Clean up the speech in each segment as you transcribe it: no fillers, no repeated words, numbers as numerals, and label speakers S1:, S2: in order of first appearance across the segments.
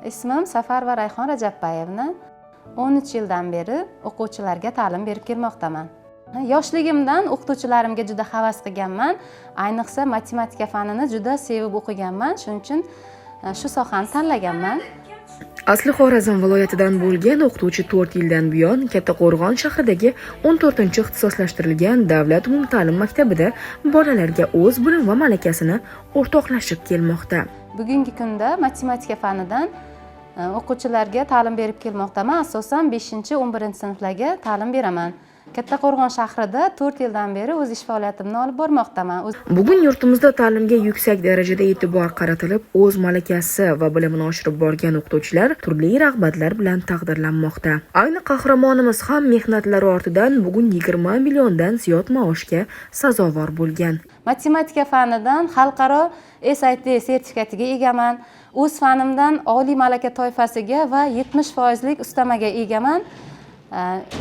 S1: Ismim Safarova Rayhon Rajabbayevna. 13 yildan beri o'quvchilarga ta'lim berib kelmoqdaman. Yoshligimdan o'qituvchilarimga juda havas qilganman. Ayniqsa matematika fanini juda sevib o'qiganman. Shuning uchun shu sohani tanlaganman.
S2: Asli Xorazm viloyatidan bo'lgan o'qituvchi 4 yildan buyon Kattaqo'rg'on shahridagi 14-ixtisoslashtirilgan davlat umumta'lim maktabida bolalarga o'z bilim va malakasini o'rtoqlashib kelmoqda.
S1: Bugungi kunda matematika fanidan o'quvchilarga ta'lim berib kelmoqdaman. Asosan 5-11 sinflarga ta'lim beraman. Kattaqo'rg'on shahrida 4 yildan beri o'z ish faoliyatimni olib bormoqdaman.
S2: Bugun yurtimizda ta'limga yuksak darajada e'tibor qaratilib, o'z malakasi va bilimini oshirib borgan o'qituvchilar turli rag'batlar bilan taqdirlanmoqda. Ayni qahramonimiz ham mehnatlari ortidan bugun 20 milliondan ziyod maoshga sazovor bo'lgan.
S1: Matematika fanidan xalqaro SAT sertifikatiga egaman. O'z fanimdan oliy malaka toifasiga va 70 foizlik ustamaga egaman.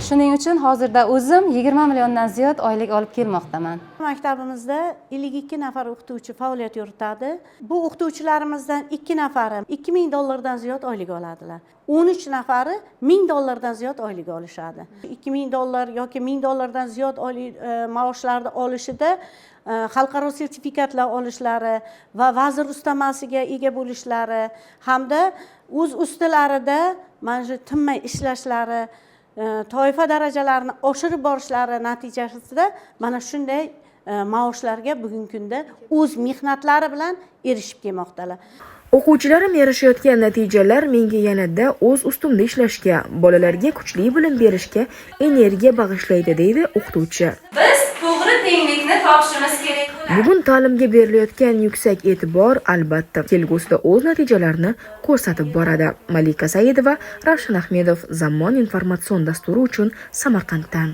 S1: Shuning uchun hozirda o'zim 20 milliondan ziyod oylik olib kelmoqdaman.
S3: Maktabimizda 52 nafar o'qituvchi faoliyat yuritadi. Bu o'qituvchilarimizdan ikki nafari 2000 dollardan ziyod oylik oladilar. 13 nafari 1000 dollardan ziyod oylik olishadi. 2000 dollar yoki 1000 dollardan ziyod oylik maoshlarni olishida xalqaro sertifikatlar olishlari va vazir ustamasiga ega bo'lishlari hamda o'z ustilarida mana shu tinmay ishlashlari, toifa darajalarini oshirib borishlari natijasida mana shunday maoshlarga bugungi kunda o'z mehnatlari bilan erishib kelmoqdalar.
S2: O'quvchilarim erishayotgan natijalar menga yanada o'z ustimda ishlashga, bolalarga kuchli bilim berishga energiya bag'ishlaydi, deydi o'qituvchi.
S1: Biz to'g'ri tenglikni topishimiz kerak.
S2: Bugun ta'limga berilayotgan yuksak e'tibor, albatta, kelgusida o'z natijalarini ko'rsatib boradi. Malika Saidova, Ravshan Ahmedov, Zamon informatsion dasturi uchun Samarqanddan.